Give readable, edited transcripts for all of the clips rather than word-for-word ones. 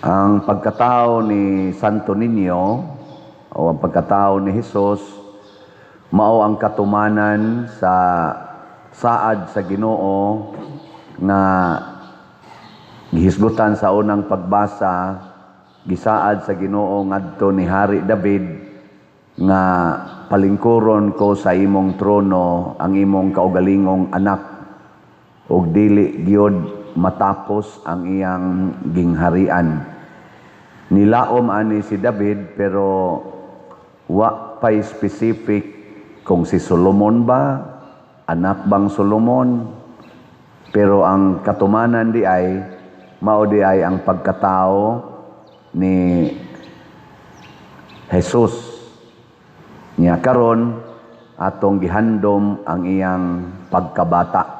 Ang pagkatao ni Santo Niño o ang pagkatao ni Jesus mao ang katumanan sa saad sa Ginoo nga gihisgutan sa unang pagbasa. Gisaad sa Ginoo ngadto ni Hari David nga palingkuron ko sa imong trono ang imong kaugalingong anak ug dili gyud matapos ang iyang gingharian. Nilaom ani si David, pero wa pay specific kung si Solomon ba, anak bang Solomon, pero ang katumanan di ay mao di ay ang pagkatao ni Jesus. Nya karon atong gihandom ang iyang pagkabata.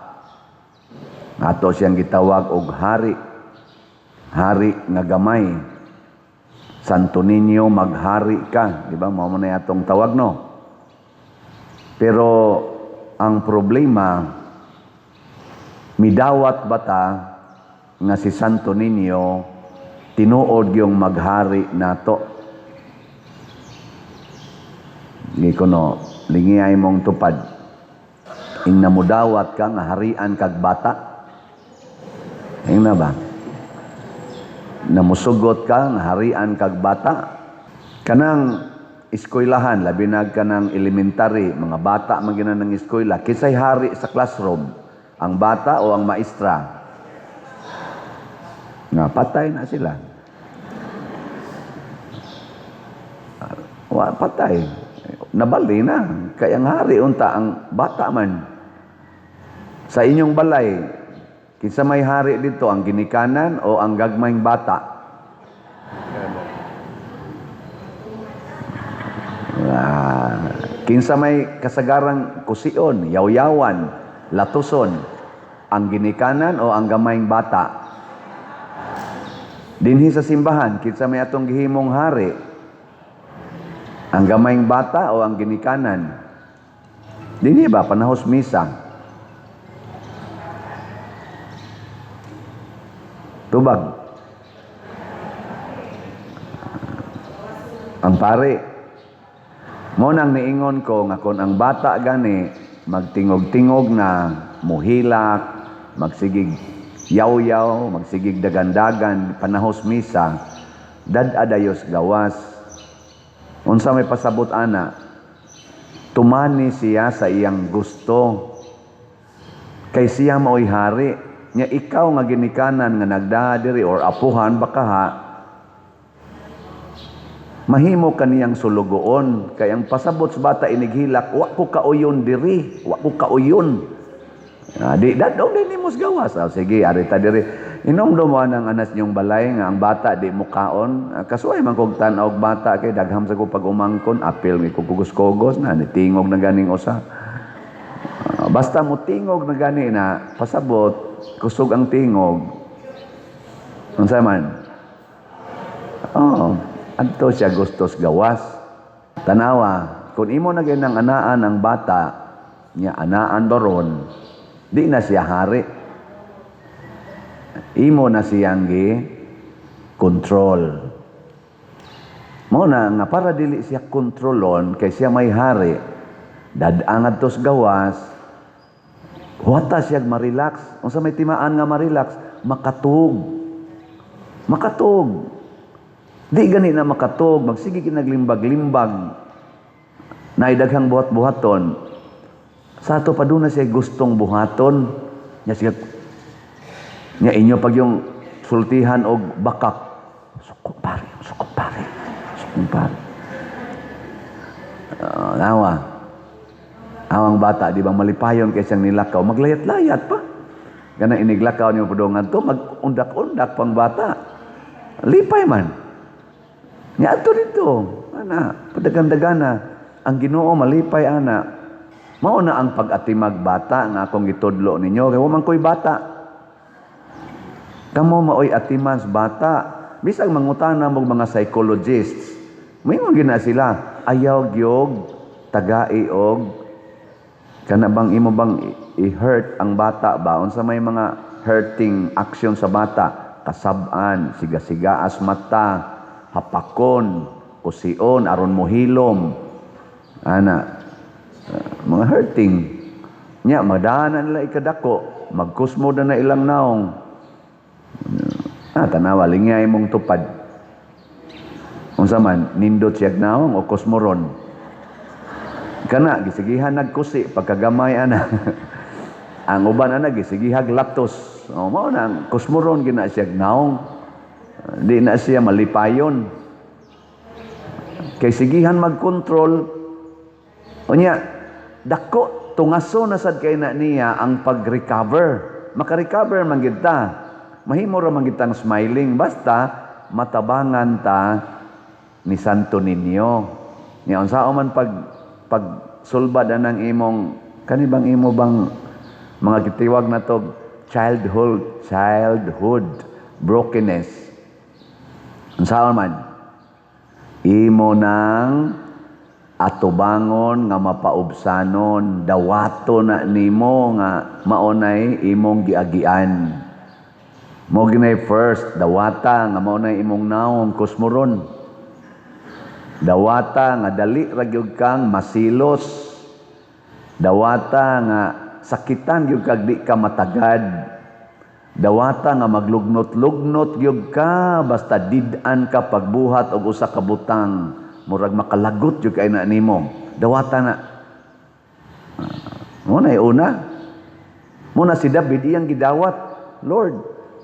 Ato siyang gitawag og hari. Hari nga gamay. Santo Niño, maghari ka, di ba? Mao man na atong tawag, no? Pero ang problema, midawat bata nga si Santo Niño tinuod yung maghari nato? Ni kuno lingiyay mong tupad. Ing namudawat ka nga harian kag bata. Ing na ba? Namusugot ka nga harian kag bata. Kanang eskwelahan, labi na kanang elementary, mga bata man gina ng eskwela, kinsay hari sa classroom? Ang bata o ang maestra? Nga patay na sila. Wa patay. Nabali na. Kaya ang hari unta ang bata man. Sa inyong balay, kinsa may hari dito, ang ginikanan o ang gagmayng bata? Kinsa may kasagarang kusion, yawyawan, latuson, ang ginikanan o ang gamayng bata? Dinhi sa simbahan, kinsa may atong gihimong hari? Ang gamayng bata o ang ginikanan? Dinhi ba panahos misa? Tubag. Ang pare. Mo nang niingon ko nga kon ang bata gani magtingog-tingog na, muhilak, magsigig yaw-yaw, magsigig dagandagan panahos misa, dad-adayos gawas. Unsa may pasabot ana? Tumani siya sa iyang gusto. Kay siya maoy hari. Nya ikaw nga ginikanan nga nagdaha diri or apuhan baka ha, mahimo kaniyang sulugoon. Kay ang pasabot sa bata inighilak, wa ko kauyon diri, wa ko kauyon. Di dadaw din nimo sa gawas. Sige, ari ta diri. Inomdom mo ang anas niyong balay nga ang bata di mukaon. Kasuway man kog tan-aw og bata kay dagham sa ko pag-umangkon, apil mi kugos-kugos na ni tingog na ganing usa. Basta mo tingog na gani na pasabot kusog ang tingog. Unsa man? Oh, adto siya gustos gawas. Tanawa, kung imo na gyud ang anaan ang bata, nya anaan baron, di na siya hari. Imo na siyang gi control. Mao na nga para dili siya kontrolon kay siya may hari, dad-ang adtos gawas, huwata siya ma-relax. Unsa may timaan nga ma-relax? Makatug. Makatug. Di gani na makatug, magsige kinaglimbag-limbag. Naay daghang buhat-buhaton. Sa ato pa doon na siya gustong buhaton. Nya siya, nya inyo pag yung sultihan og bakak. Sukong pare, sukong pare, sukong pare. Nawa. Awang bata, di ba malipayon kay siyang nilakaw, maglayat-layat pa. Ganang iniglakaw niyo padungan to, magundak-undak pang bata. Lipay man. Nya ato dito, ana, padagan-dagana. Ang Ginoo malipay ana. Mao na ang pag-atimag bata nga akong gitudlo ninyo kay wa man koy bata. Kamo maoy atiman sa bata. Bisag mangutana mo mga psychologists, moingon gyud na sila, ayaw gyud tagai og kana bang imo bang i-hurt ang bata ba? Unsa may mga hurting action sa bata? kasab-an, siga-sigaas mata, hapakon, kusion aron mohilom. Ana, mga hurting. Nya madana nila ikadako, magkusmo na na ilang naong. Ah, tanawa lingay imong tupad. Unsa man, nindot siyag naong o kusmoron? Kana gisigihan nagkusi pagkagamay ana. Ang uban ana gisigihag latos. O mao na ang kusmoron gina siyag naong. Di na siya malipayon. Kay sigihan magkontrol. Unya, dako tungaso na sad kay na niya ang pag-recover. Maka-recover man gid ta. Mahimo ra man gid tang smiling basta matabangan ta ni Santo Niño. Nya unsaon man pag pagsulbad anang imong kani bang imo bang mga gitiwag na to childhood brokenness. Unsaon man imo nang atubangon nga mapaubsanon, dawato na nimo nga maunay imong giagian. Mo ginay first dawata nga maunay imong naong kusmoron. Dawata nga dali ra gyud kang masilos. Dawata nga sakitan gyud kag di ka matagad. Dawata nga maglugnot-lugnot gyud ka basta did-an ka pagbuhat og usa ka butang, murag makalagot gyud kay na nimo. Dawata na. Mo na una. Mo na si David iyang gidawat. "Lord,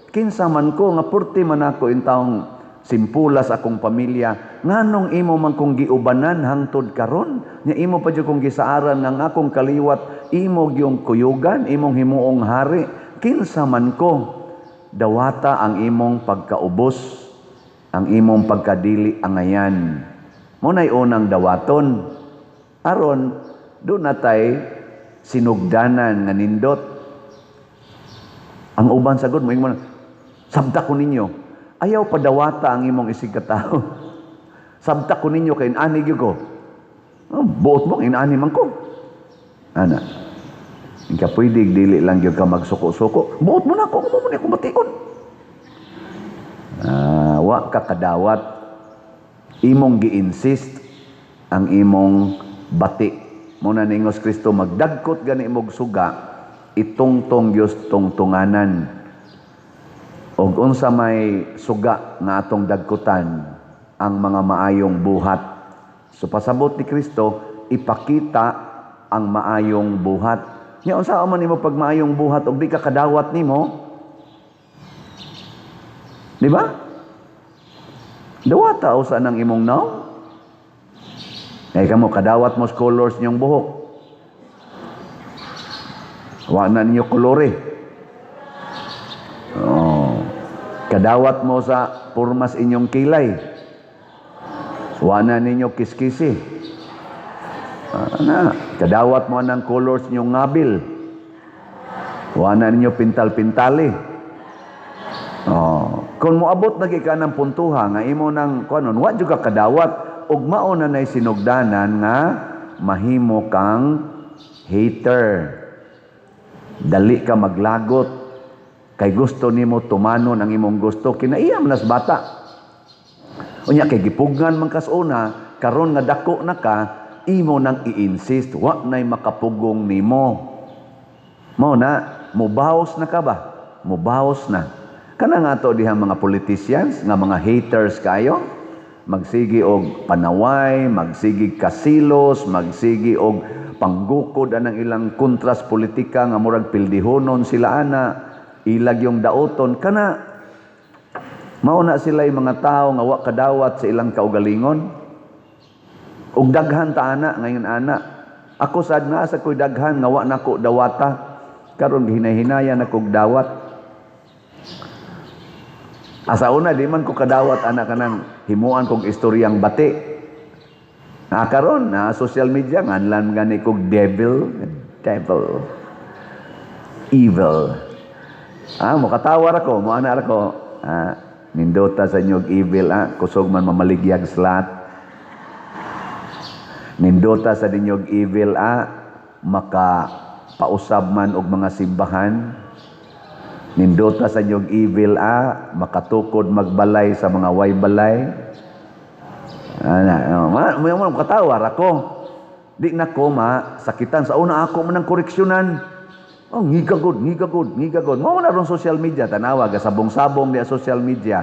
kinsa man ko nga purti man ako intawong simpulas akong pamilya, nganong imo man kong giubanan hangtod karon? Nya imo pa jud kong gisaaran nga ang akong kaliwat imo gyung kuyugan, imong himuong hari. Kinsa man ko?" Dawata ang imong pagkaubos, ang imong pagkadili angayan. Mo na'y unang dawaton aron do natay sinugdanan nga nindot. Ang uban sagod mo ingon, "Sabta ko ninyo." Ayaw padawata ang imong isig katao. "Sabta ko ninyo kay inani gyud ko." Oh, buot mo inani man ko. Ana. Inka pwede dili lang gyud ka magsuko-suko. "Buot mo na ako, mo ni ako bation." Ah, wa ka kadawat. Imong gi-insist ang imong bati. Mo na ningos Kristo, magdagkot gani imong suga, itungtong Dios tungtunganan. Og unsa may suga nga atong dagkutan? Ang mga maayong buhat. So pasabot ni Kristo, ipakita ang maayong buhat. Nya unsa man nimo pag maayong buhat og di ka kadawat nimo? Di ba? Dawata usa nang imong naong. Kay kamo kadawat mo colors niyong buhok. Wa na ninyo kolore. Oh. Kadawat mo sa purmas inyong kilay. Wa na ninyo kiskisi. Ah, na, kadawat mo ang colors inyong ngabil. Wa na ninyo pintal-pintali. Oh. Kung moabot na ka ng puntuha nga imo nang kuanon, wa jud ka kadawat ug mao na nay sinugdanan nga mahimo kang hater. Dali ka maglagot kay gusto nimo tumanon ang imong gusto, kinaiya man nas bata. Unya kay gipugngan man kas una, karon nga dako na ka, imo nang i-insist, wa nay makapugong nimo. Mao na, mubaos na ka ba? Mubaos na. Kana nga to diha mga politicians, nga mga haters kayo, magsigi og panaway, magsigi kasilos, magsigi og panggukod anang ilang kontras politika nga murag pildihonon sila ana, ilag yung daoton kana. Mao na sila yung mga tao nga wa kadawat sa ilang kaugalingon. Ug daghan ta ana ngayon ana. Ako sad naa sa ko'y daghan nga wa nako dawata. Karon gihinay-hinayan akong dawat. Asa una di man ko kadawat ana kanang himuan kog istoryang bati. Na karon na social media nganlan gani kog devil, devil. Evil. Ah, mokatawar ako, mo ana ako. Ah, nindota sa inyong evil, ah, kusog man mamaligyag slat. Nindota sa ninyong evil, ah, maka pausab man og mga simbahan. Nindota sa inyong evil ah, makatukod magbalay sa mga way balay. Ana, oh, ma, mo mo katawar ako. Di na ko ma sakitan sa una, ako man ang koreksyonan. Oh, ngigagod, ngigagod, ngigagod. Mao na ron social media, tanawa gasabong-sabong di social media.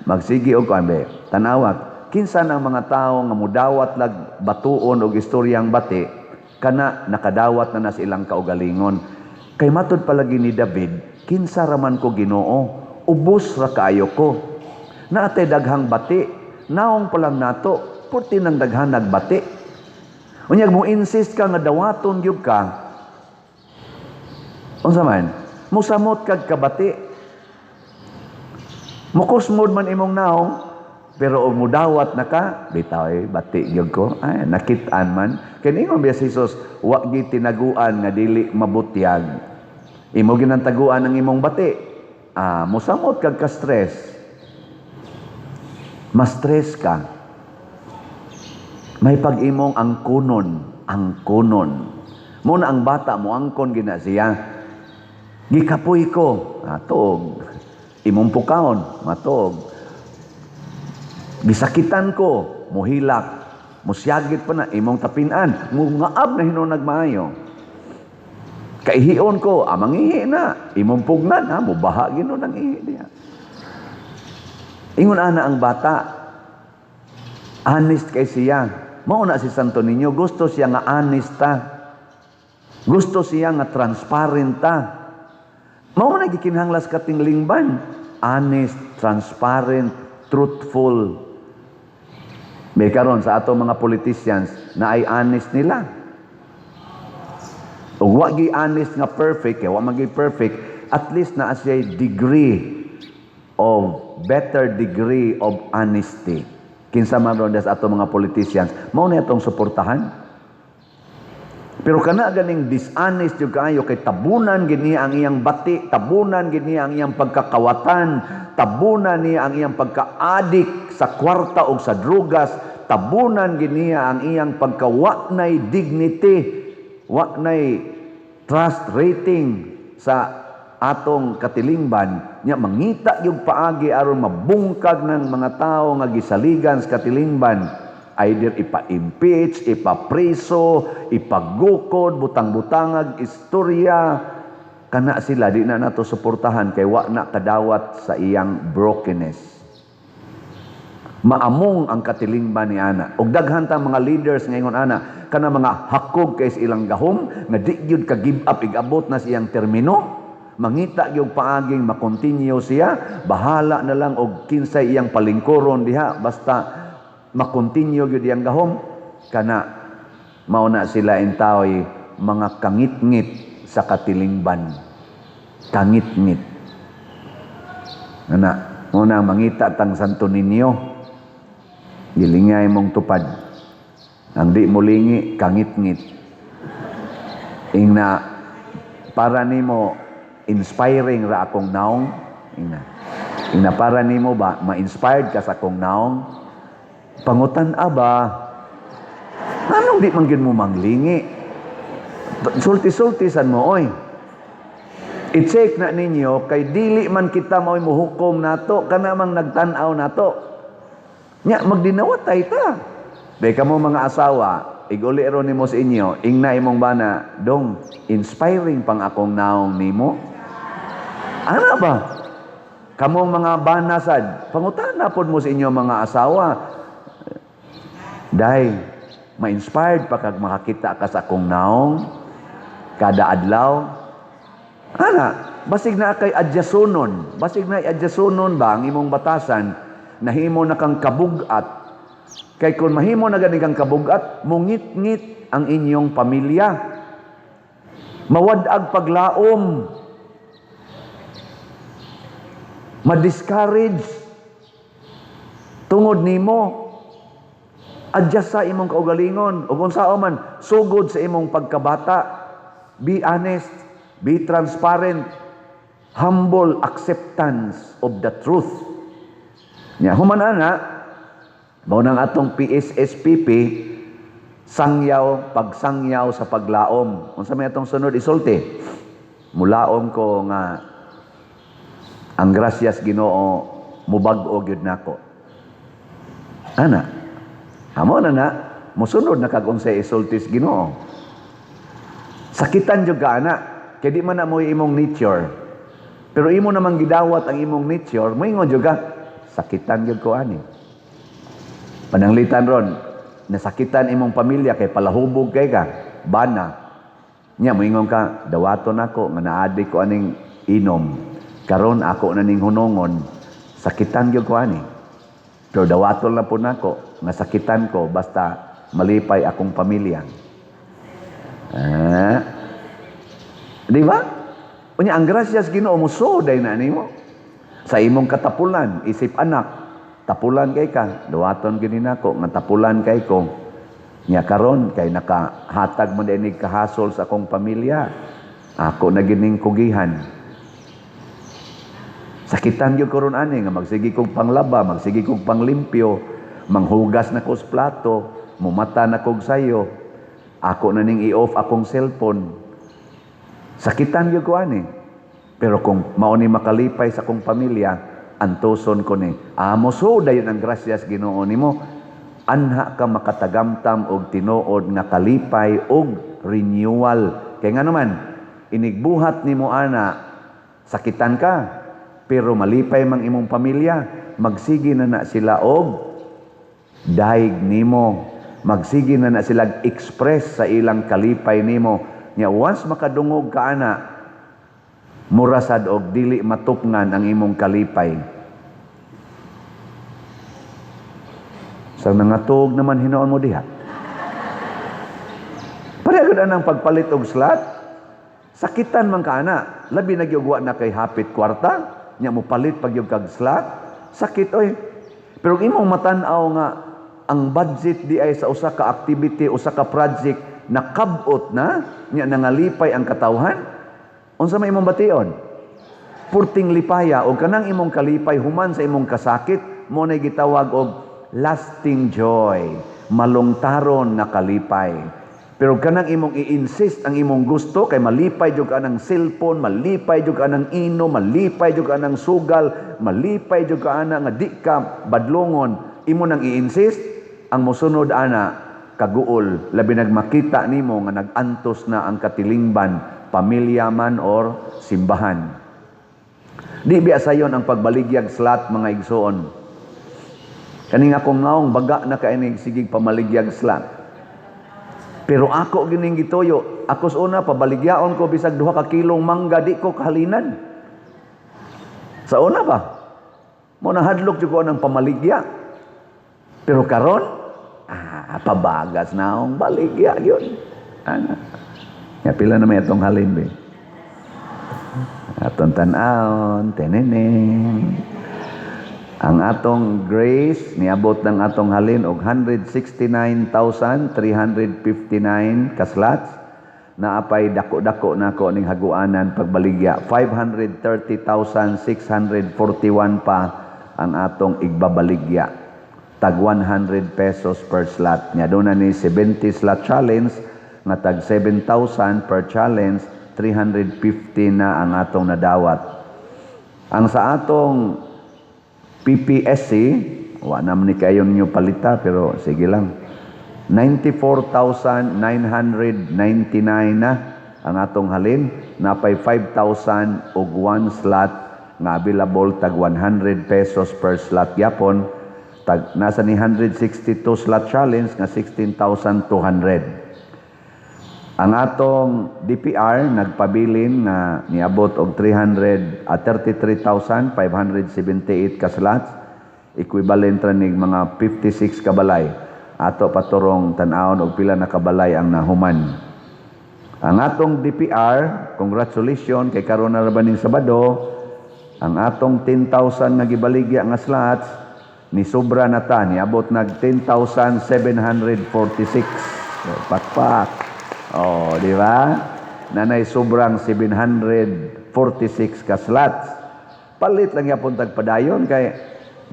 Magsigi og kuan be. Tanawa kinsa ng mga tao nga mudawat lag batuon og istoryang bati, kana nakadawat na na sa ilang kaugalingon. Kay matud palagi ni David, "Kinsa raman ko, Ginoo, ubos ra kaayo ko." Naatay daghang bati, naong pa lang nato, purti nang daghan nagbati. Unyag mo insist ka nga dawaton gyud ka. Unsa man? Musamot kag kabati. Mukusmod man imong naong, pero og mudawat na ka, "Bitaw eh, bati gyud ko." Ay, nakit-an man. Kay ningon biya si Jesus, "Wa gi tinaguan nga dili mabutyag." Imo ginantaguan ang imong bati. Ah, musamot kag ka-stress. Ma-stress ka. May pag-imong angkonon, angkonon. Mo na ang bata mo angkon gina siya. "Gikapoy ko," matuog. Imong pukawon, matuog. "Gisakitan ko," muhilak. Musyagit pa na, imong tapinan. Mungaab na hinuon nagmaayo. "Kaihion ko," amang ihi na. Imong pugnan, ha, mubaha ginon ang ihi diha. Ingon ana ang bata, honest kay siya. Mao na si Santo Niño, gusto siya nga honest ta. Gusto siya nga transparent ta. Mao na gikinahanglan sa katilingban. Honest, transparent, truthful. May karon sa ato mga politicians na ay honest nila. Ug wa gi honest nga perfect, kay wa man gi perfect, at least naa siya degree of better degree of honesty. Kinsa man ron sa ato mga politicians, mao na atong suportahan. Pero kana ganing dishonest yung kaayo kay tabunan gid niya ang iyang bati, tabunan gid niya ang iyang pagkakawatan, tabunan niya ang iyang pagka-addict sa kwarta o sa drugas, tabunan gid niya ang iyang pagkawa nay dignity, wa nay trust rating sa atong katilingban nya, mangita yung paagi aron mabungkag ng mga tao nga gisaligan sa katilingban, either ipa-impeach, ipapreso, ipagukod, butang-butangag istorya, kana sila di na nato suportahan kay wa na kadawat sa iyang brokenness. Maamong ang katilingban ni ana. Og daghan ta mga leaders ngayon ana, kana mga hakog kay sa ilang gahom nga di gyud ka give up igabot na sa iyang termino. Mangita gyud paaging makontinue siya, bahala na lang og kinsay iyang palingkuron diha, basta makontinue gyud iyang gahom. Kana mao na sila intaway mga kangitngit sa katilingban. Kangitngit. Ana, mao na mangita tang Santo Niño. Gilingay mong tupad. Ang di mo lingi, kangitngit. Ingna, para nimo inspiring ra akong naong. Ingna. Ingna para nimo ba, ma-inspired ka sa akong naong? Pangutan aba, anong di man gyud mo manglingi? Sulti-sulti san mo, oy. I-check na ninyo, kay dili man kita mao'y muhukom nato, kana mang nagtan-aw nato. Nya, magdinawatay ta. Di kamo mga asawa, iguli ro nimo sa inyo, ingna imong bana, "Dong, inspiring pang akong naong nimo?" Ana ba? Kamong mga bana sad, pangutana pod mo sa inyo mga asawa. "Day, ma-inspired pa kag makakita ka sa akong naong kada adlaw?" Ana, basig na kay adyasonon, basig na adyasonon ba ang imong batasan, nahimo na kang kabugat. Kay kung mahimo na gani kang kabugat, mungit-ngit ang inyong pamilya. Mawad-ag paglaom. Ma-discourage. Tungod nimo, adjust sa imong kaugalingon. Ug unsaon man, sugod sa imong pagkabata. Be honest, be transparent, humble acceptance of the truth. Nya human ana, mao nang atong PSSPP, sangyaw, pagsangyaw sa paglaom. Unsa may atong sunod isulti? Mulaom ko nga Ang grasyas Ginoo mubag-o gyud nako. Ana. Amo na na, musunod na kag unsay isulti sa Ginoo. Sakitan jud ka ana, kay di man na mo imong nature. Pero imo namang gidawat ang imong nature, moingon jud ka, "Sakitan jud ko ani." Pananglitan ron, nasakitan imong pamilya kay palahubog kay ka, bana. Nya moingon ka, "Dawaton ako nga naadi ko aning inom. Karon ako na ning hunongon, sakitan gyud ko ani. Pero dawaton na po nako nga sakitan ko basta malipay akong pamilya." Ah. Di ba? Unya ang grasyas Ginoo musuday na nimo. Sa imong katapulan, isip anak, tapulan kay ka, dawaton gini nako nga tapulan kay ko. Nya karon kay nakahatag mo dinig kahasol sa akong pamilya. Ako na gining kugihan. Sakitan gyud ko ron ani nga magsige kog panglaba, magsige kog panglimpyo, manghugas na ko sa plato, mumata na kog sayo. Ako na ning i-off akong cellphone. Sakitan gyud ko ani. Pero kung mao ni makalipay sa akong pamilya, antuson ko ni. Amo so dayon ang grasyas Ginoo nimo. Anha ka makatagamtam og tinuod nga kalipay og renewal. Kay nga naman, inigbuhat nimo ana, sakitan ka, pero malipay mang imong pamilya, magsige na na sila og daig nimo. Magsige na na sila express sa ilang kalipay nimo. Nya once makadungog ka ana, mura sad og dili matupngan ang imong kalipay. Sa nangatog naman hinoon mo diha. Pareho gud anang pagpalit og slot. Sakitan man ka ana, labi na gyud wa na kay hapit kwarta, nya mo palit pag gyud kag slot, sakit oy. Pero kung imong matan-aw nga ang budget di ay sa usa ka activity, usa ka project nakabot na, nya nangalipay ang katawhan, unsa may imong bation? Purting lipaya o kanang imong kalipay human sa imong kasakit, mo na gitawag og lasting joy, malungtaron nga kalipay. Pero kanang imong i-insist ang imong gusto kay malipay jud ka ng cellphone, malipay jud ka ng ino, malipay jud ka ng sugal, malipay jud ka ana nga di ka badlongon, imo nang i-insist ang mosunod ana kaguol, labi nagmakita nimo nga nag-antos na ang katilingban, pamilya man or simbahan. Di biya sayon ang pagbaligyag slot, mga igsoon. Kaning akong naong baga na kainig sigig pamaligyag slot. Pero ako gining gituyo, ako sa una pabaligyaon ko bisag 2 ka kilong mangga, di ko kahalinan. Sa una ba? Mo nahadlok jud ko ng pamaligya. Pero karon, pabagas na akong baligya yun. Ana. Ya pila na may atong halin be. Atong tan-awon, teneneng. Ang atong grace, niabot ng atong halin og 169,359 ka-slots. Naapay dako-dako nako ning haguanan pagbaligya. 530,641 pa ang atong igbabaligya. Tag 100 pesos per slot. Nya doon na ni 70 slot challenge nga tag 7,000 per challenge, 350 na ang atong nadawat. Ang sa atong PPSC, wa naman ni kayo ninyo palita pero sige lang. 94,999 na ang atong halin, napay 5,000 og one slot nga available tag 100 pesos per slot yapon, tag nasa ni 162 slot challenge nga 16,200. Ang atong DPR nagpabilin nga niabot og 333,578 ka slots, equivalent ra nig mga 56 ka balay. Ato paturong tan-awon og pila na kabalay ang nahuman. Ang atong DPR, congratulations kay karon na ra ba ning Sabado, ang atong 10,000 nga gibaligya nga slots ni sobra na ta, niabot nag 10,746. So, pakpak. Oh, di ba? Nanay sobrang 746 ka slots. Palit lang yapon tag padayon kay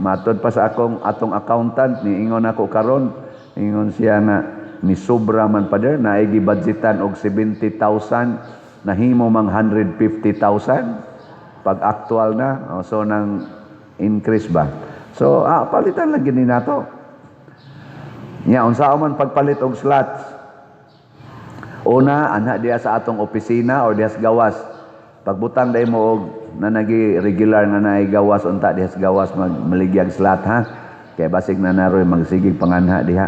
matod pa sa akong atong accountant ni ingon ako karon, ingon siya nga ni sobra man pader na gibudgetan og 70,000, nahimo mang 150,000. Pag actual na, oh, so nang increase ba? So, palitan lang gini nato. Nya unsa man pagpalit og slots? Una, anha diha sa atong opisina or diha sa gawas. Pagbutang dai mo og nanagi regular nga naay gawas unta diha sa gawas magmaligyag slot, ha. Kay basig na naroy magsigig panganha diha.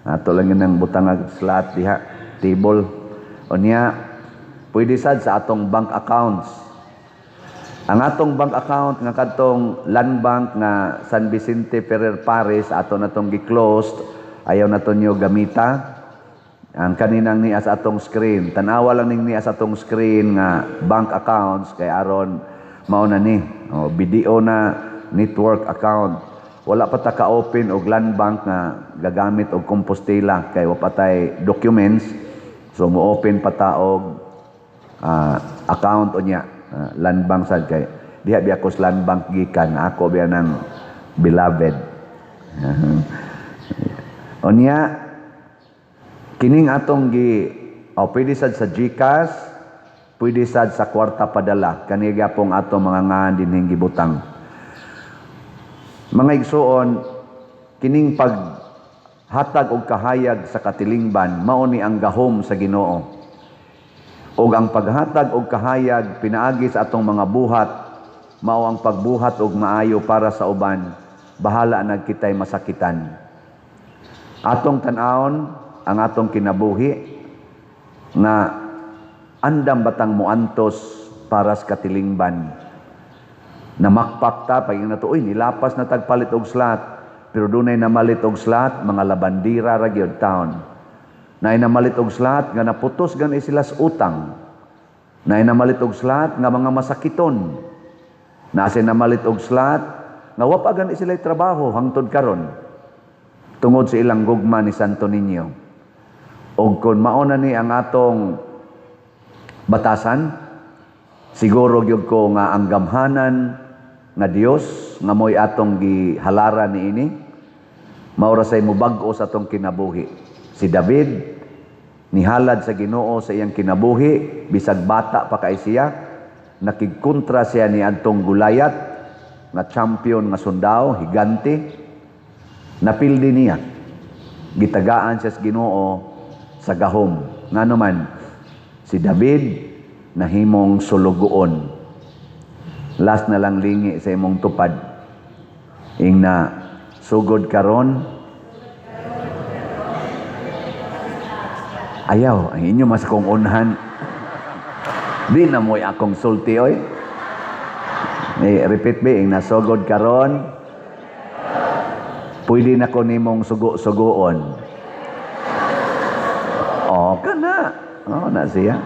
Ato lang yun ang butang og slot diha, table. Unya, pwede sad sa atong bank accounts. Ang atong bank account nga kadtong Land Bank nga San Vicente Ferrer Paris, ato na tong gi-closed, ayaw na to nyo gamita. Ang kaninang niya sa atong screen, tanawa lang ning niya sa atong screen nga bank accounts kay aron mao na ni. O, BDO na network account. Wala pa ta ka-open og Land Bank nga gagamit og Compostela kay wa pa tay documents. So mo-open pa ta og account unya. Land Bank sad kay diha biya ko sa Land Bank gikan, ako biya ng beloved. Unya, kining atong gi, oh, pwede sad sa GCash, pwede sad sa kwarta padala kani gyapong atong mga ngan dinhing gibutang. Mga igsuon, kining paghatag og kahayag sa katilingban mao ni ang gahom sa Ginoo. Og ang paghatag og kahayag pinaagi sa atong mga buhat mao ang pagbuhat og maayo para sa uban, bahala na kitay masakitan. Atong tan-awon ang atong kinabuhi nga andam batang muantos para sa katilingban. Namakpak ta pag nato, uy, nilapas na tagpalit og slot, pero dunay namalit og slot, mga labandira ra gyud taon. Naay namalit og slot nga naputos gani sila sa utang. Naay namalit og slot nga mga masakiton. Naa namalit og slot nga wa pa gani sila trabaho hangtod karon tungod sa ilang gugma ni Santo Niño. Og kung mao na ni ang atong batasan, siguro gyud ko nga ang gamhanan nga Dios nga mo'y atong gihalaran niini, mao ra say mobag-o sa atong kinabuhi. Si David nihalad sa Ginoo sa iyang kinabuhi bisag bata pa kay siya, nakigkontra siya ni adtong Goliath nga champion nga sundao, higante. Napildi niya. Gitagaan siya sa Ginoo sa gahom. Ngano man si David nahimong sulugoon. Last na lang, lingi sa imong tupad. Ing na, "Sugod karon." Ayaw, ang inyo mas kong unhan. Di na mo'y akong sulti, oy. Eh, repeat be, ing na, "Sugod karon. Pwede na ko nimong sugo-sugoon." Oh, kana. Oh, na siya.